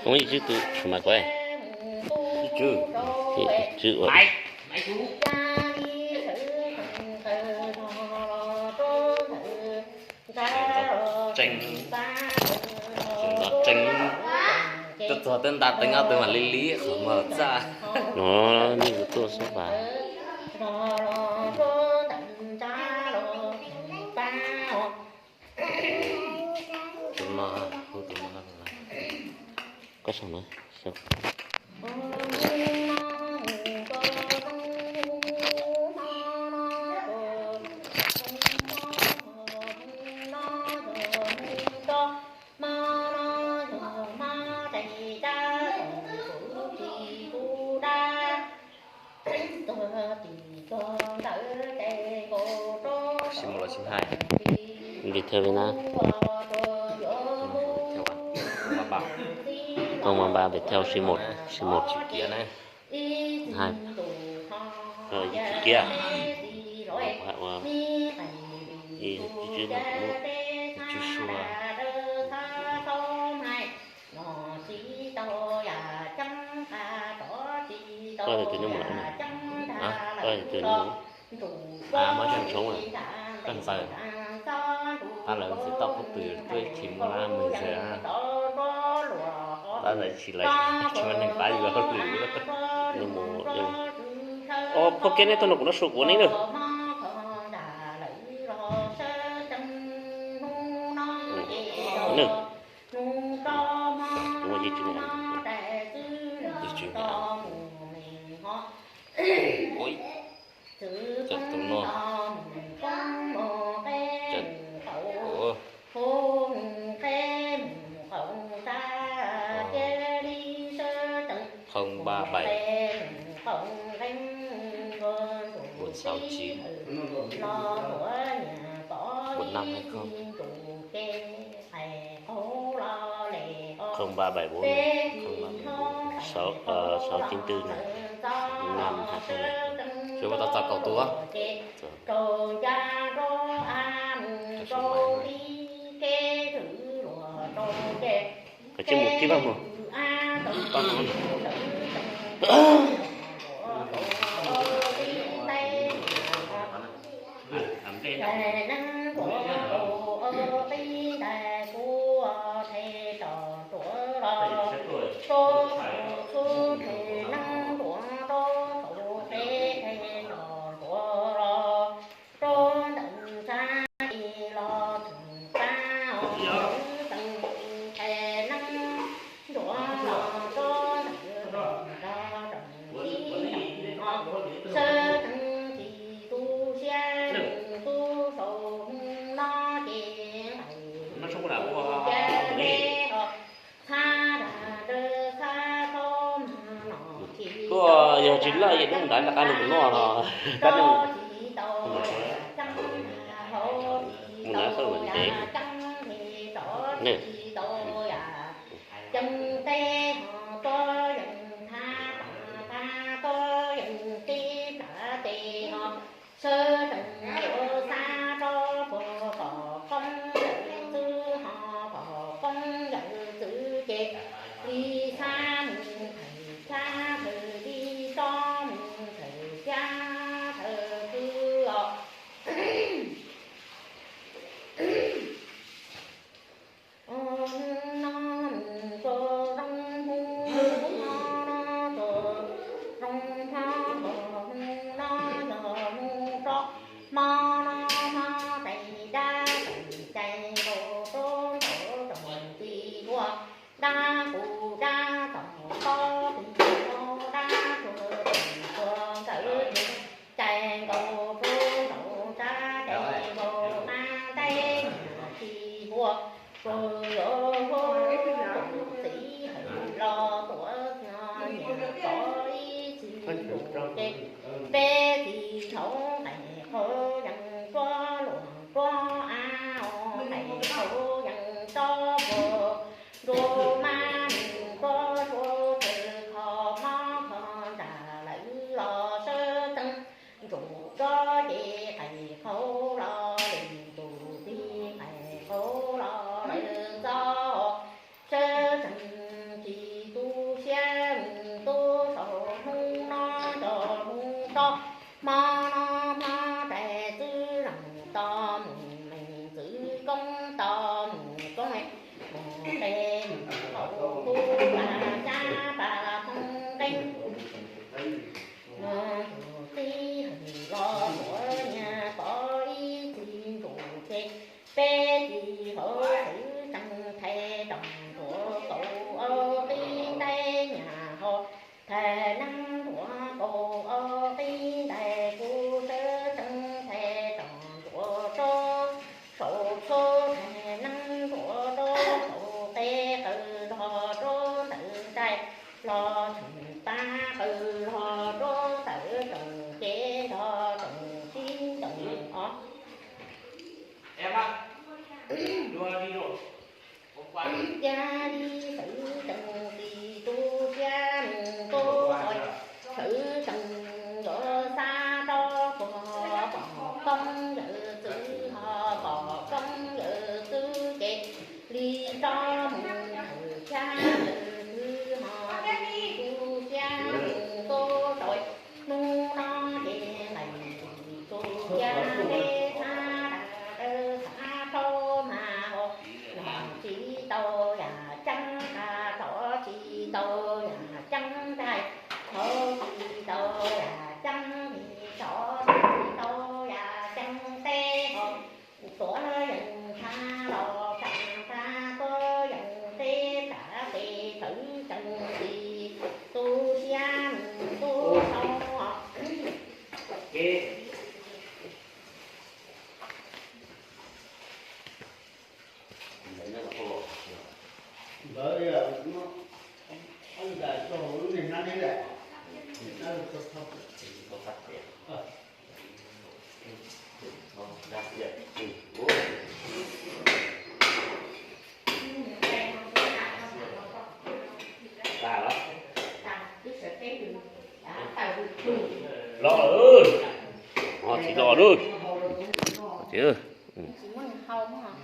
Ub, ib tswb tus mas kuv, ib tswb, ib tswb ua. Tseeb, tseeb, tuaj txog twb nta teeb ob tug mas li li qhov muag txaj. No, nej kuv tuaj xwb vas. Tus no, hu tus no. Koj sau na, sau. Sim một là sim hai. Viettel Việt Nam. Không ba ba Viettel sim một, sim một. Hai. Rồi, chữ kia. Ua, ua, ua. Ib, ib tswb no kuv muab ib tswb sua. Koj yog tus neb mus lawm no. Koj yog tus neb mus. Muab coj ntsoov, koj ntxaws. Tab lawv ntxim toj pub pwm tuaj ib chim muaj lab mus ntxaws. Tab lawv tsis lawv, tsis muaj neeg pab yuav hauj lwm. Neb mus, o, phauj Kiab neb tuaj no kuv noj su kuv neb na. Nws, kuv ua yeej tsis, yeej tsis. Ui, cov tus no. Cov, ua, không ba bảy, bốn sáu chín, bốn năm hai không. Không ba bảy bốn, không ba bảy bốn, sáu, ờ, sáu chín tư này, năm hai không này. Sawv daws tau txog kaum tus. Koj tsis mus kib vaj mus. Tuaj yog tsis loj yim hnub ntawd laj qab nws mus noj no, kab nws mus noj qhov ntev. Tub Tsiab li txawv tsees tis, Tub Tsiab mus tub rau, txawv tsees yuav xa rov puag, pom koob yawm txwv ho, pom koob yawm txwv ces li tsob mus thawm Tshiab Lawg twg ho, Tub Tsiab mus tub rau. Hnub no ces nqaim Tub Tsiab peb thab dawb, thab plaub mas ho, los tsis tau yam ceeb, qab rov tsis tau yam ceeb, nraim hauv tsis tau yam ceeb, ris tsho tsis tau yam ceeb, teb ho tuav yees thab los tsav, thab tuav yees teb, tsav tes txawv tsees tis, Tub Tsiab mus tub rau. Los, ho tsis los lawm. Tsis muaj neeg hau mog.